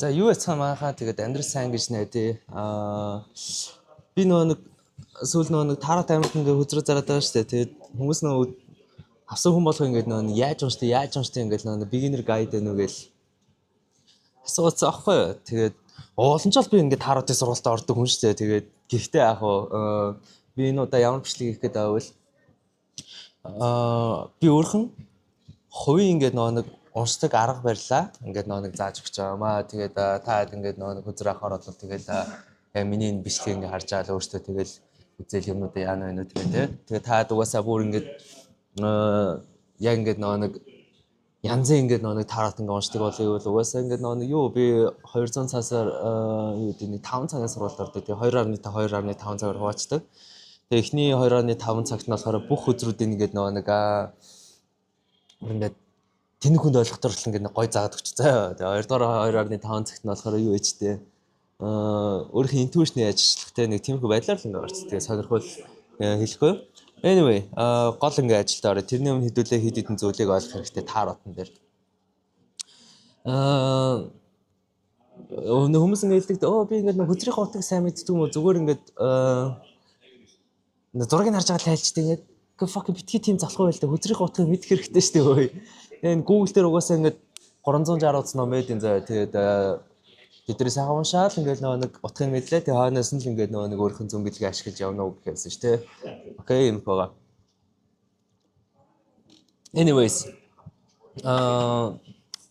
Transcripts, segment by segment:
За, юу яцхан манайхаа, тэгээд амьдрал сайн гэж найдаа. Би нөгөө нэг сүүл нөгөө нэг тарат амьд ингээ хөзрөө зараад байгаа шүү дээ. Тэгээд хүмүүс нөгөө авсан хүн болго ингээд нөгөө нэг яаж унштай, яаж унштай ингээд нөгөө beginner guide нү гэл асуусан аахгүй юу. Тэгээд ууламжаал би ингээд таратын сургуультад ордог хүн шүү дээ. Тэгээд гэхдээ яг хуу би энэ удаа ямар бичлэг хийх гээд байгаа вэ? Би өөрхөн хувийн ингээд нөгөө нэг уншдаг арга барилаа ингээд нөгөө нэг зааж өгч байгаа юм аа. Тэгээд та хэд ингээд нөгөө нэг хөзөр авахар бол тэгээд яг миний энэ бичлэгийг ингээд харж байгаа л өөртөө тэгэл үзэл юмнуудаа яана вэ нү тэгээ те. Тэгээд та хэд угаасаа бүр ингээд яг ингээд нөгөө нэг янзын ингээд нөгөө нэг таарат ингээд уншдаг бол юу бол угаасаа ингээд нөгөө нэг юу би 200 цаасаар юу гэдэг нэг 5 цагийн сургалт ордог. Тэгээ 2.5 2.5 цагаар хуваачдаг. Тэгээ эхний 2.5 цагт нь болохоор бүх хөзрүүдийг ингээд нөгөө нэг ингээд тэнэг хүнд ойлгох тул ингээд гой заагаад өгч заяа. Тэгээ хоёрдугаар 2.5 цагт нь болохоор юу ээжтэй өөрийнх нь интуишний ажиллах те нэг тиймэрхүү байдлаар л ингээд орц. Тэгээ сонирхол хэлэхгүй. Anyway, гол ингээд ажилдаа орё. Тэрний өмнө хэдүүлээ хэд хэдэн зүйлийг ойлгох хэрэгтэй тааротон дээр. Хүмүүс ингээд хэлдэг, "Оо, би ингээд хөзрийн утгыг сайн мэддэг юм уу? Зүгээр ингээд зургийг харж байгаа л тайлчдаг ингээд." Fucking битгий тийм залхуу байл та, хөзрийн утгыг мэдэх хэрэгтэй шүү дээ өө. Энэ Google дээр угаасаа ингээд 360 утас ном байдیں۔ Заяа. Тэгээд тэдний сайхан уншаал ингээд нөгөө нэг утгыг мэдлээ. Тэгээ хойноос нь л ингээд нөгөө нэг өөрийнх нь зөнгөлгийг ашиглаж явна уу гэхээсэн шүү дээ. Окей, юм байгаа. Anyways,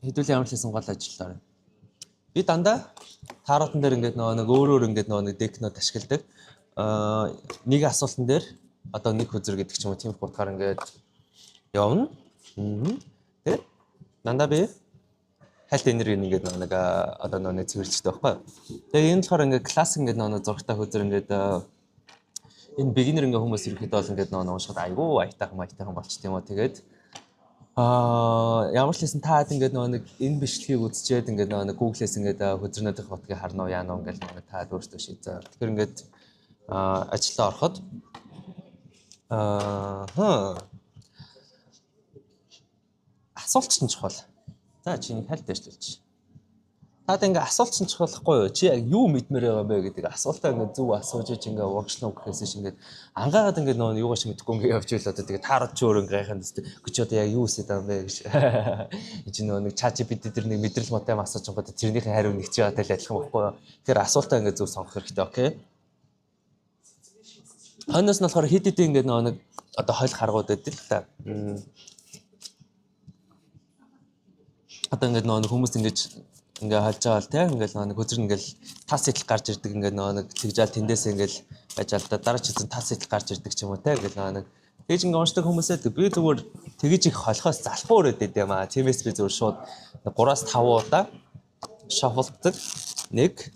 хэдүүлийн ямар ч хэлсэн гол ажиллаар. Би дандаа тааротан дээр ингээд нөгөө нэг өөр өөр ингээд нөгөө нэг deck нүүд ашигладаг. Нэг асуултан дээр одоо нэг хөзөр гэдэг ч юм уу, тийм их утгаар ингээд явна. Тэгээд дандаа би хальт энерги ингээд нөгөө нэг одоо нөгөө нэг цэвэрлждэг байхгүй. Тэгээ энэ болохоор ингээд классик ингээд нөгөө нэг зурагтай хөзөр, ингээд энэ beginner ингээд хүмүүс ерөөхдөө бол ингээд нөгөө уншихад айгүй аятайхан маятайхан болчт юм уу. Тэгээд ямар ч хэлсэн та ингээд нөгөө нэг энэ бичлэгийг үзчихэд ингээд нөгөө нэг Google-ээс ингээд хөзрнүүдийн утгыг харна уу, яана уу ингээд нөгөө та өөртөө шийдээ. Тэгэхээр ингээд ажилдаа ороход асуулт чинь чухал. За, чи нэг хальт дэвшлүүлчих. Таад ингээ асуулт чинь чухалхгүй юу? Чи яг юу мэдмээр байгаа юм бэ гэдэг асуултаа ингээ зөв асууж ич ингээ урагшлан гэхээс ш ингээ ангаагаад ингээ нөгөө юугаач мэдэхгүй ингээ явж ийл одоо тэгээ таарад чи өөр ингээ гайхан төстэй. Гэж одоо яг юу үсэд байгаа юм бэ гэж. Энд чи нөгөө нэг ChatGPT дээр нэг мэдрэл мотой юм асууж байгаа тэрнийхээ хариу нэг чи байгаатай л адилхан байхгүй юу? Тэгэхээр асуултаа ингээ зөв сонгох хэрэгтэй, окей? Хойноос нь болохоор хэд хэдэн ингээ нөгөө нэг одоо хойл харгууд байдаг л та. Одоо ингээд нөгөө хүмүүс ингэж ингээ хольж байгаа л те ингээд нөгөө нэг хөзөр ингээл тас сэтэл гарч ирдэг, ингээд нөгөө нэг тэгжаал тэндээс ингээл байж ал та дараа ч хэзээ тас сэтэл гарч ирдэг ч юм уу те ингээд нөгөө нэг тэгж ингээ уншдаг хүмүүсээ би зүгээр тэгж их холихоос залхуу өрөөд байд юм аа. Тиймээс би зүгээр шууд 3-аас 5 удаа shuffle-ддаг. Нэг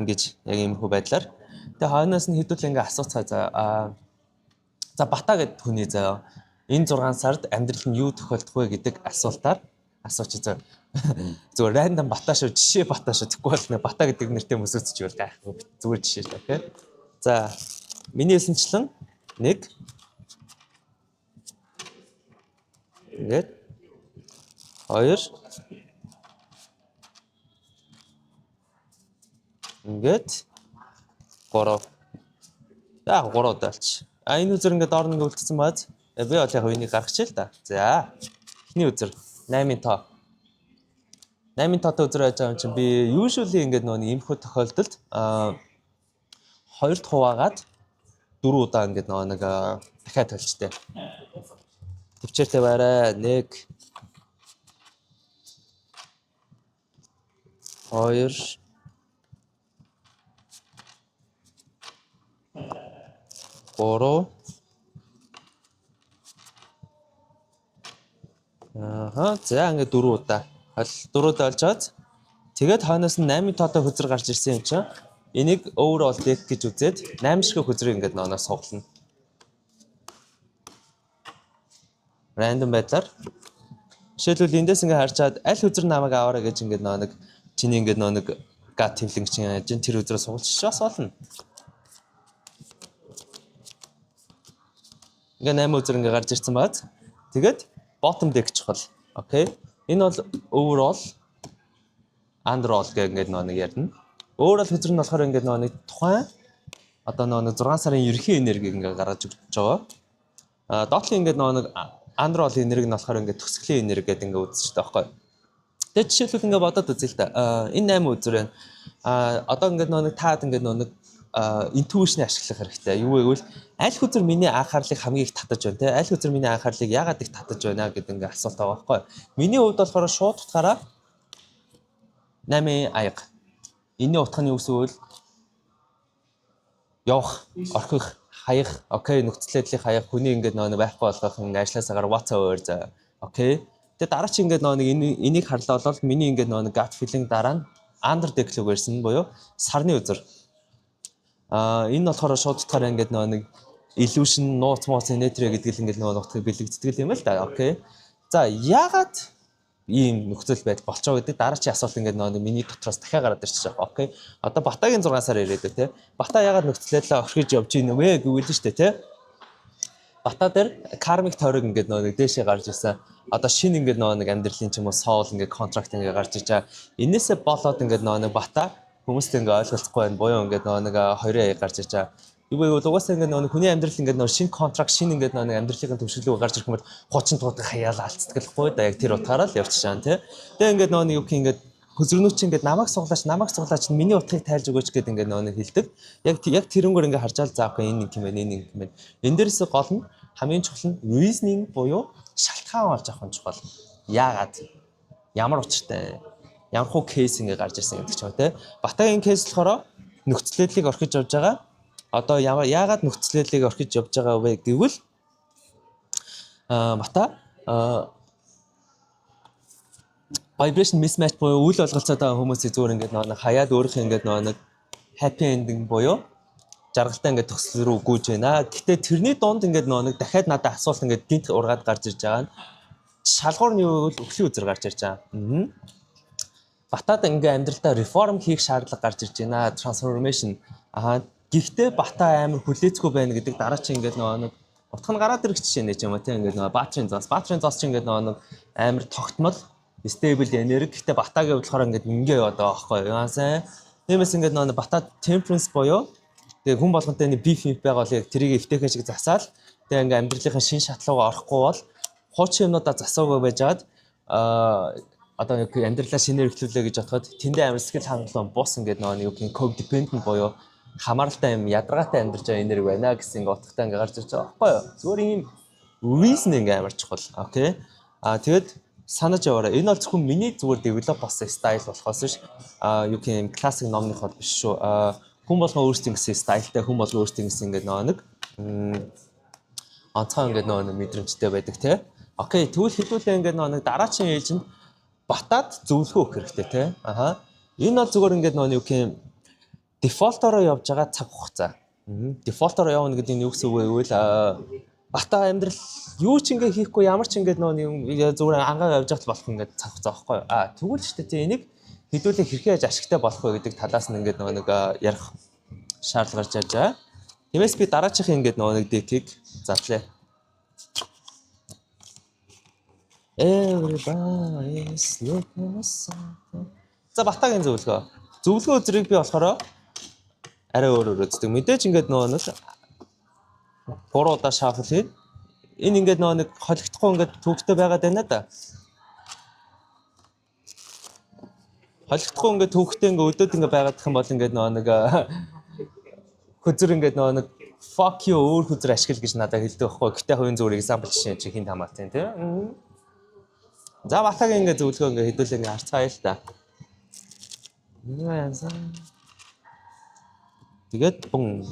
ингэж яг иймэрхүү байдлаар. Тэгээ хойноос нь хэдүүл ингээ асууцгаа, за Бата гэд хүний заяа. Энэ 6 сард амьдрал нь юу тохиолдох вэ гэдэг асуултаар асууч зөө. Зүгээр random Бата шүү, жишээ Бата шүү. Тэгэхгүй бол нэ Бата гэдэг нэртэй хүмүүс үзчихвэл гайхгүй. Зүгээр жишээ шүү, окей. За, миний хэлсэнчлэн 1 ингээд 2 ингээд 3. За, 3 удаа алч. А энэ үзэр ингээд доор нэг үлдсэн бааз. Би бол яг энийг гаргачих л да. За. Эхний үзэр 8-ын тоо. 8-ын тоотой үзэр байж байгаа юм чинь би usually ингээд нөгөө нэг иймэрхүү тохиолдолд хоёрт хуваагаад 4 удаа ингээд нөгөө нэг дахиад толчтой. Төвчээртэй байраа. 1 2 3. Ааха. За, ингээд 4 удаа. Хол 4 удаа олж аваад тэгээд хойноос нь 8-ын тоотой хөзөр гарч ирсэн юм чинь энийг overall deck гэж үзээд 8 шиг хөзрийг ингээд ноноо суглана. Random байдлаар. Жишээлбэл эндээс ингээд харж чад аль хөзөр намайг аваарай гэж ингээд нөө нэг чиний ингээд нөө нэг gut feeling чинь яаж тэр хөзрөө сугалчих бас болно. Ингээ 8 үзэр ингээ гарч ирсэн бааз. Тэгээд bottom deck чухал. Окей. Энэ бол overall Under all гэх ингээд нөгөө нэг ярина. Өөр бол хөзөр нь болохоор ингээд нөгөө нэг тухайн одоо нөгөө нэг 6 сарын ерөнхий энергийг ингээд гаргаж өгч байгаа. А доотлын ингээд нөгөө нэг under all энерги нь болохоор ингээд төгсгөлийн энерги гэдэг ингээд үзэж байгаа байхгүй. Тэгээ жишээлбэл ингээд бодоод үзье л да. Энэ 8 үзэр байна. А одоо ингээд нөгөө нэг таад ингээд нөгөө нэг intuition ашиглах хэрэгтэй. Юу вэ гэвэл аль хөзөр миний анхаарлыг хамгийн их татаж байна те? Аль хөзөр миний анхаарлыг яагаад их татаж байна гэдэг ингээд асуулт байгаа байхгүй. Миний хувьд болохоор шууд утгаараа 8 аяга. Энийн утга нь юу гэсэн үг вэ? Явах, орхих, хаях, okay, нөхцөл байдлыг хаях, хүний ингээд нөгөө байхгүй болгох, ингээд ажилласаа гар whatsoever за. Okay. Тэгээ дараа чи ингээд нөгөө нэг энийг харлаа бол миний ингээд нөгөө нэг gut feeling дараа нь under deck руу ирсэн буюу сарны үзэр. Аа, энэ болохоор шууд утгаараа ингээд нөгөө нэг illusion, нууц мууц нэтрэ гэдэг л ингээд нөгөө нутгийг бэлэгддэг юм л да. Okay. За, яагаад ийм нөхцөл байдал болчоо гэдэг дараачийн асуулт ингээд нөгөө миний дотроос дахиад гараад ирчих жоох. Okay. Одоо Батагийн 6 сар ирээд те. Бата яагаад нөхцөл байдлаа орхиж явж ийн вэ гэвэл нь штэ те. Бата дээр karmic тойрог ингээд нөгөө нэг дээшээ гарч ирсэн. Одоо шинэ ингээд нөгөө нэг амьдралын ч юм уу soul ингээд contract ингээд гарч иж байгаа. Энээсээ болоод ингээд нөгөө нэг Бата хүмүүстэй ингээд ойлголцохгүй байна. Буюу ингээд нөгөө нэг хоёрын аяг гарч иж байгаа. Юу вэ угаасаа ингээд нөгөө хүний амьдрал ингээд нөгөө шинэ contract, шинэ ингээд нөгөө амьдралын төвшөглөө гарч ирэх юм бол хуучин туудах хаяал алдцдаг да, яг тэр утгаараа л явчихж байгаа тий. Тэгээ ингээд нөгөө нэг юу гэх ингээд хөзрөнүүд чинь ингээд намайг суглаач, намайг суглаач, миний утгыг тайлж өгөөч гэдэг ингээд нөгөө нэг хэлдэг. Яг тэрнгөр ингээд харжаал за okay, энэ нэг юм байна, энэ нэг юм байна. Энэ дээрээс гол нь хамгийн чухал нь reasoning буюу шалтгаан олж авах нь чухал. Яагаад? Ямар учиртай? Ямар хуу case ингээд гарч ирсэн гэдэг ч юм те. Батагийн case болохоор нөхцөл байдлыг орхиж явж байгаа. Одоо ямар яагаад нөхцөл байдлыг орхиж явж байгаа вэ гэвэл бата vibration mismatch буюу үл ойлголцоод байгаа хүмүүсийг зүгээр ингээд нөгөө нэг хаяад өөрийнх ингээд нөгөө нэг happy ending буюу жаргалтай ингээд төгсөл рүү гүйж байна. Гэтэ тэрний дунд ингээд нөгөө нэг дахиад надад асуулт ингээд гинт ургаад гарч ирж байгаа нь шалгуур нь юу гэвэл үхлийн үзэр гарч ирж байгаа. Батад ингээ амьдралдаа реформ хийх шаардлага гарч ирж байна. Transformation. Аа, гэхдээ Бата амар хүлээцгүй байна гэдэг дараа чи ингээд нөгөө нэг утга нь гараад ирэх жишээ нэ ч юм уу тийм ингээд нөгөө Баатрын зоос. Баатрын зоос чи ингээд нөгөө нэг амар тогтмол stable энерги. Гэхдээ Батагийн хувьд болохоор ингээд ингээ яваад байгаа байхгүй юу? Яа сайн. Тиймээс ингээд нөгөө Бата temperance буюу тэгээ хүн болгонтой нэг beef юм байгаа бол яг тэрийг эвтэйхэн шиг засаал тэгээ ингээ амьдралынхаа шин шатлуугаа орохгүй бол хуучин юмнуудаа засаагүй байжгаад одоо нэг амьдралаа шинээр эхлүүлээ гэж бодоход тэндээ амар сэтгэл хангалуун бус ингээд нөгөө нэг юу гэх codependent буюу хамааралтай юм ядаргаатай амьдарч байгаа энерги байна гэсэн ингээ утгатай ингээ гарч ирж байгаа байхгүй юу? Зүгээр ийм reasoning амар чухал. Okay. А тэгэд санаж яваарай. Энэ бол зөвхөн миний зүгээр develop болсон style болохоос биш. А юу гэх юм классик номных бол биш шүү. А хүн болгон өөрсдийн гэсэн style тай, хүн болгон өөрсдийн гэсэн ингээ нөгөө нэг онцгой ингээ нөгөө нэг мэдрэмжтэй байдаг те. Okay, тэгвэл хэдүүлээ ингээ нөгөө нэг дараачийн ээлжинд батад зөвлөгөө өгөх хэрэгтэй те. Аха. Энэ бол зүгээр ингээд нөгөө юу гэх юм default ороо явж байгаа цаг хугацаа. Default ороо явна гэдэг нь юу гэсэн үг вэ гэвэл бата амьдрал юу ч ингээ хийхгүй ямар ч ингээ нөгөө нэг зүгээр ангаа явж явах болох ингээ цаг хугацаа байхгүй юу? А тэгвэл ч тийм энийг хэдүүлээ хэрхэн яаж ашигтай болох вэ гэдэг талаас нь ингээд нөгөө нэг ярих шаардлага гарч ирж байгаа. Тиймээс би дараачихын ингээд нөгөө нэг deck ийг задлаа. Everybody's looking for something. За, Батагийн зөвлөгөө. Зөвлөгөө үзрийг би болохоор арай өөр өөр үздэг. Мэдээж ингээд нөгөө нэг гурван удаа shuffle хийн. Энэ ингээд нөгөө нэг холигдохгүй ингээд төвөгтэй байгаад байна да. Холигдохгүй ингээд төвөгтэй ингээд өдөөд ингээд байгаад юм бол ингээд нөгөө нэг хөзөр ингээд нөгөө нэг fuck you, өөр хөзөр ашигла гэж надад хэлдэг байхгүй. Гэтэ хувийн зүгээр example жишээ чи хинт хамаатай тийм. За, Батагийн ингээд зөвлөгөө ингээд хэдүүлээ ингээд харцгаая л та. Тэгээд бум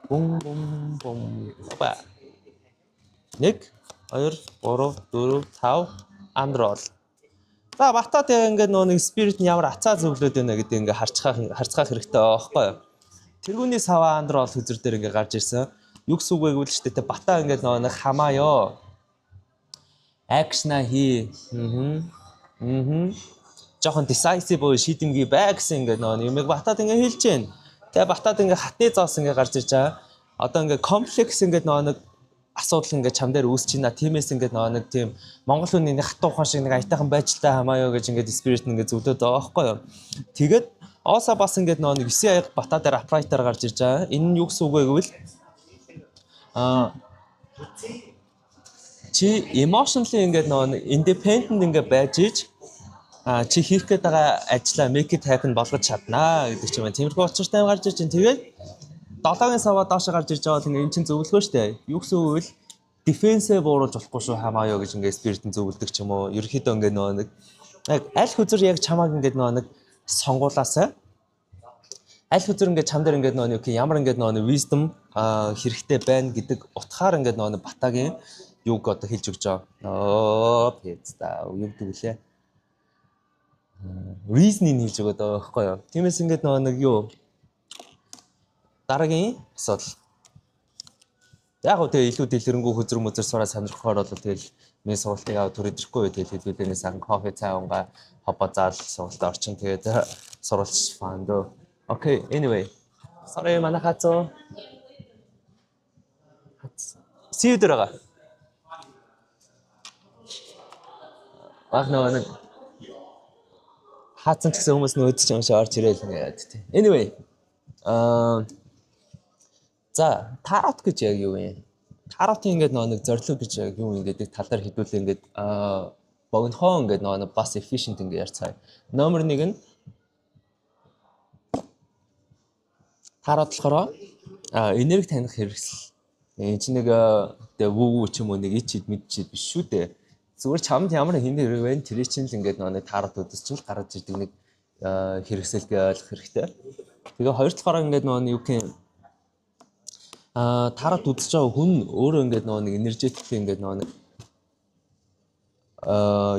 бум бум бум. Ба. 1 2 3 4 5 under all. За, Батад яг ингээд нөгөө нэг spirit нь ямар ацаа зөвлөд байна гэдэг ингээд харцгаах хэрэгтэй байхгүй юу? Тэргүүний саваа under all хөзөр дээр ингээд гарч ирсэн. Юу гэсэн үг вэ гэвэл ч тэ Бата ингээд нөгөө нэг хамаа ёо. Action аа хий. Аа. Аа. Жохон decisive буюу шийдэмгий бай гэсэн ингээд нөгөө юмыг Батад ингээд хэлж байна. Тэгээ Батад ингээд хатны зоос ингээд гарч ирж байгаа. Одоо ингээд комплекс ингээд нөгөө нэг асуудал ингээд чам дээр үүсэж байна. Тиймээс ингээд нөгөө нэг тийм Монгол хүний нэг хатуу ухаан шиг нэг аятайхан байжтай хамаа юу гэж ингээд spirit ингээд зөвлөд байгаа байхгүй юу. Тэгээд Оса бас ингээд нөгөө нэг 9 аяга бата дээр upright-аар гарч ирж байгаа. Энэ нь юу гэсэн үг вэ гэвэл чи emotionally ингээд нөгөө нэг independent ингээд байж иж чи хийх гээд байгаа ажлаа make it happen болгож чаднаа гэдэг ч юм. Тиймэрхүү учиртай гарч ирж байна. Тэгээд долоогийн саваа доош гарч ирж байгаа бол ингээ эн чинь зөвлөгөө штэ. Юу гэсэн үг вэ? Defense ээ бууруулж болохгүй шүү хамаа юу гэж ингээ spirit нь зөвлөдөг ч юм уу. Ерөнхийдөө ингээ нөгөө нэг яг аль хөзөр яг чамааг ингээ нөгөө нэг сонгуулаасаа аль хөзөр ингээ чам дээр ингээ нөгөө нэг ямар ингээ нөгөө нэг wisdom хэрэгтэй байна гэдэг утгаар ингээ нөгөө нэг батагийн юуг одоо хэлж өгч байгаа. Оо пизда юу гэдэг вүлээ? Reasoning хэлж өгöd байгаа байхгүй юу? Тиймээс ингээд нөгөө нэг юу дараагийн асуудал. Яг гоо тэгээ илүү дэлгэрэнгүй хөзөр мөзөр сураа сонирхохоор бол тэгэл миний сургалтыг аваад түр идэрэхгүй, тэгэл хэдүүлээ сайхан кофе цай унгаа хобо заал сургалтад орчин, тэгээд сурвалж fun дөө. Okay, anyway. Sorry, манай хацуу. See you дээр байгаа. Баг нөгөө нэг хаацсан ч гэсэн хүмүүс нөөдөж юм шиг орж ирээл ингээд тий. Anyway. За, тарот гэж яг юу юм? Таротын ингээд нөгөө нэг зорилго гэж яг юу юм гэдэг тал дээр хэдүүлээ ингээд богинохоо ингээд нөгөө нэг бас efficient ингээд ярьцгаая. Номер 1 нь тарот болохоор энерги таних хэрэгсэл. Энэ чинь нэг тэгээ вүү вүү ч юм уу нэг ич ид мэд чид биш шүү дээ. Зүгээр чамд ямар хин хэрэг вэ? Тэр чинь л ингээд нөгөө нэг тарот үзэж чинь л гарч ирдэг нэг хэрэгсэл гэж ойлгох хэрэгтэй. Тэгээ хоёр талаараа ингээд нөгөө нэг юу гэх юм тарот үзэж байгаа хүн өөрөө ингээд нөгөө нэг energetically ингээд нөгөө нэг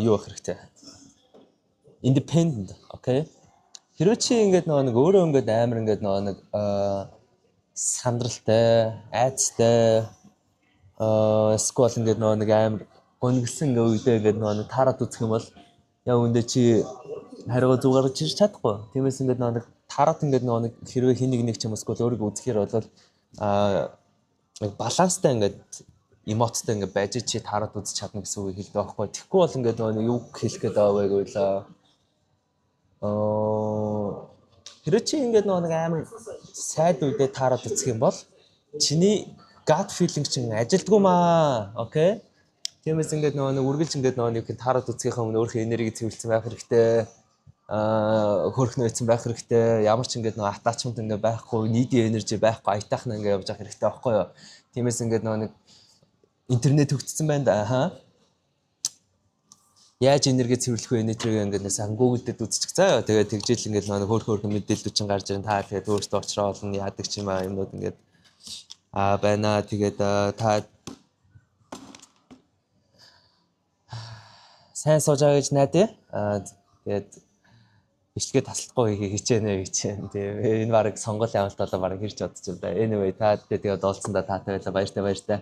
юу байх хэрэгтэй. Independent, okay? Хэрвээ чи ингээд нөгөө нэг өөрөө ингээд амар ингээд нөгөө нэг сандралтай, айцтай эсвэл ингээд нөгөө нэг амар гонигсан ингээ үедээ ингээд нөгөө нэг тарот үзэх юм бол яг үндэ чи хариугаа зөв гаргаж ирж чадахгүй. Тиймээс ингээд нөгөө нэг тарот ингээд нөгөө нэг хэрвээ хин нэг нэг ч юм эсвэл өөрийгөө үзэхээр бол яг баланстай ингээд эмоцтой ингээд байж чи тарот үзэж чадна гэсэн үг хэлдэг байхгүй. Тэгэхгүй бол ингээд нөгөө нэг юу хэлэх гээд байгаа вэ гэвэл хэрвээ чи ингээд нөгөө нэг амар sad үедээ тарот үзэх юм бол чиний gut feeling чинь ажилдгүй маа. Okay? Тиймээс ингээд нөгөө нэг үргэлж ингээд нөгөө нэг тарот үзэхийнхээ өмнө өөрийнхөө энерги цэвэрлсэн байх хэрэгтэй. Хөөрхнөө ийцэн байх хэрэгтэй. Ямар ч ингээд нөгөө attachment ингээд байхгүй, needy energy байхгүй, аятайхан ингээд явж явах хэрэгтэй байхгүй юу? Тиймээс ингээд нөгөө нэг интернет хөгжсөн байна да. Аха. Яаж энерги цэвэрлэх вэ? Энергийг ингээд нэг сан Google дээр үзчих заяа. Тэгээд тэгжэл ингээд нөгөө хөөх хөөрхөн мэдээлэлүүд чинь гарч ирэн та тэгээд өөртөө очроо олно яадаг ч юм аа юмнууд ингээд байна. Тэгээд та сайн сууж байгаа гэж найдаа. Тэгээд бичлэгээ таслахгүй хичээнэ гэж байна. Тэгээ энэ баг сонгуулийн амлалт болоо баг хэрч бодчих юм да. Anyway, та тэгээд олцсондоо таатай байлаа. Баяртай баяртай.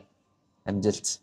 Амжилт.